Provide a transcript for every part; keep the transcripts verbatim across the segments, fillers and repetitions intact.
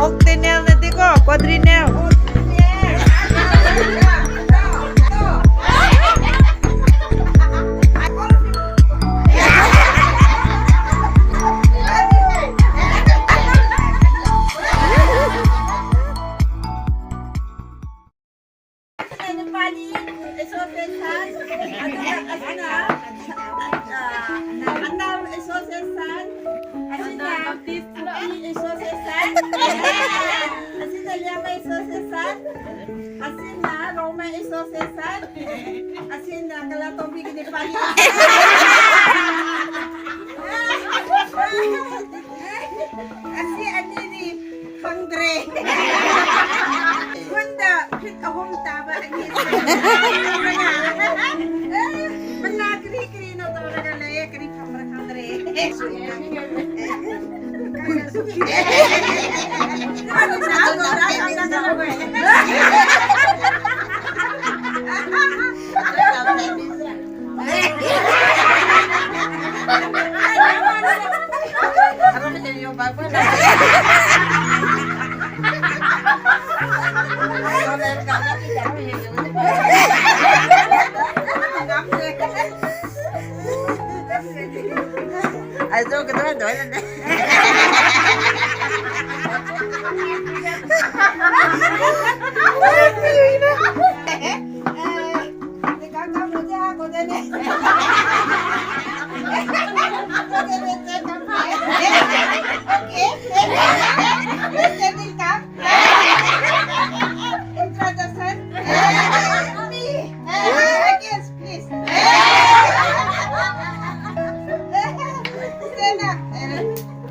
Octennial nadi ko, quadrennial. Nepali Association, asina, ah, Mandal Association, asina Baptist Association, asina Liangmai Association, asina Rongmei Association, asina Kalatombi Nepali. Asi anidi khangdre. Khunda phit ahum taba ani. Eh, mana kari kari no tao raga le, kari khamra khangdre. Ai, jo, kedua, dua, dua. Introduction. Me. Again, please. Stand up.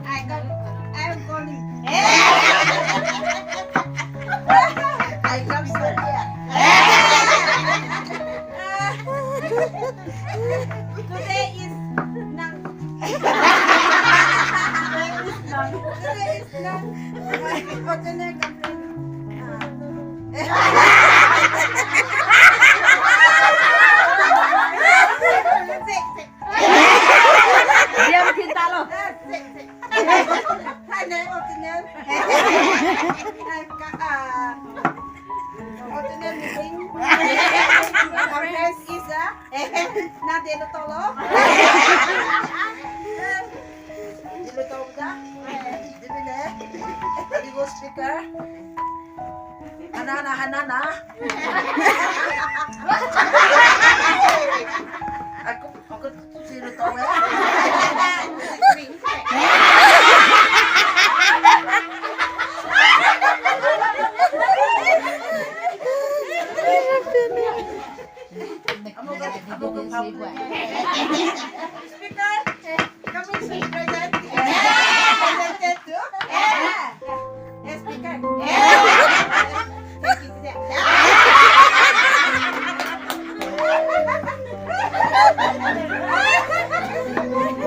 I come, I am calling. I come from here. Today is nang. Today is nang. Today is nang. What's your name? Ah. Sit, sit. Diam, sit, talo. Ah, sit, sit. Hello, Otinel. Otinel meeting. Our friends is a, na de lo tolo. De lo tolo da. De lo le. Adi go speaker. Hanana, hanana. Aku, aku tu si lu tau, eh. Speaker, kami si present. Presented to? Yes, speaker.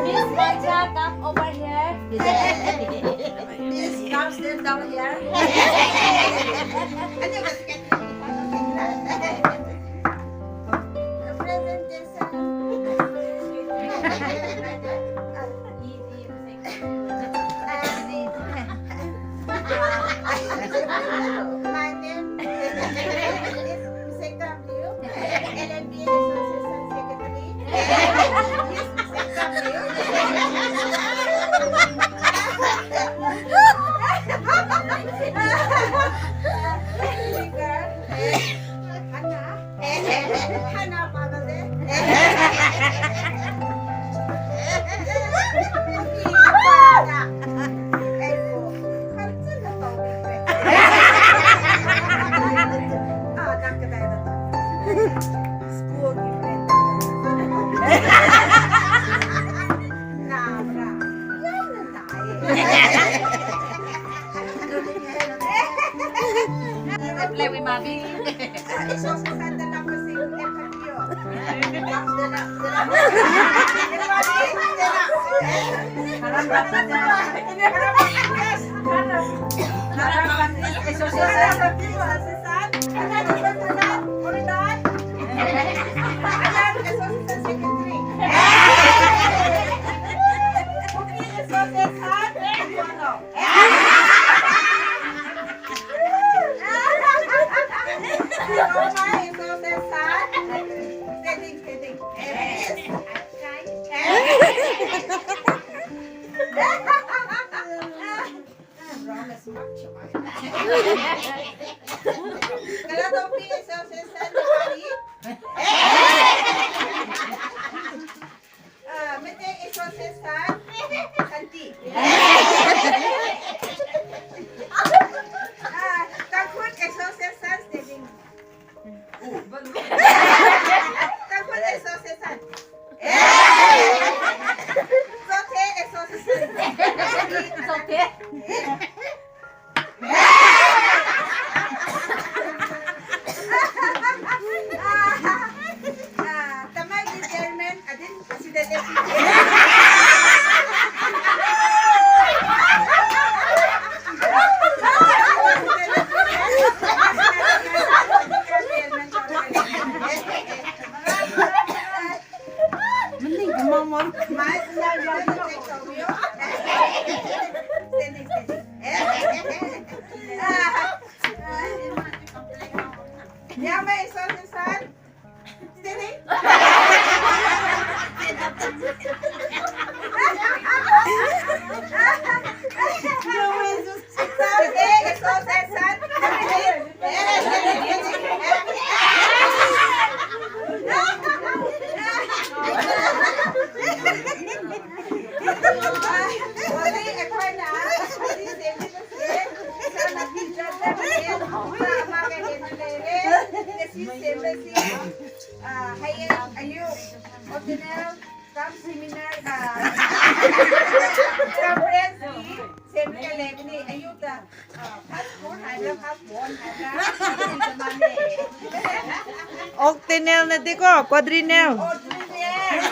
Miss Macha, come over here. Please come stand down here. Presentation. My name is Mister L M P Association Secretary. Yes, Mister L M P. Speaker. Hana. Hana pagal de. Play with mommy. Ah, Meitei Association, Santi. Ah, Tangkhul Association, Stephen. Tangkhul Association. Chothe Association. Chothe. Ah, Tamei di chairman, adin president. Maning kumang mo. Standing, standing. Yamei Association. Standing. Yamei Association. Ah, hai, ayu, optional, kam seminar, ah, conference ni, seminar le ni, ayu ta, ah, first born haira, first born haira, ni ta mane. Octennial na di ko, quadrennial. Quadrennial.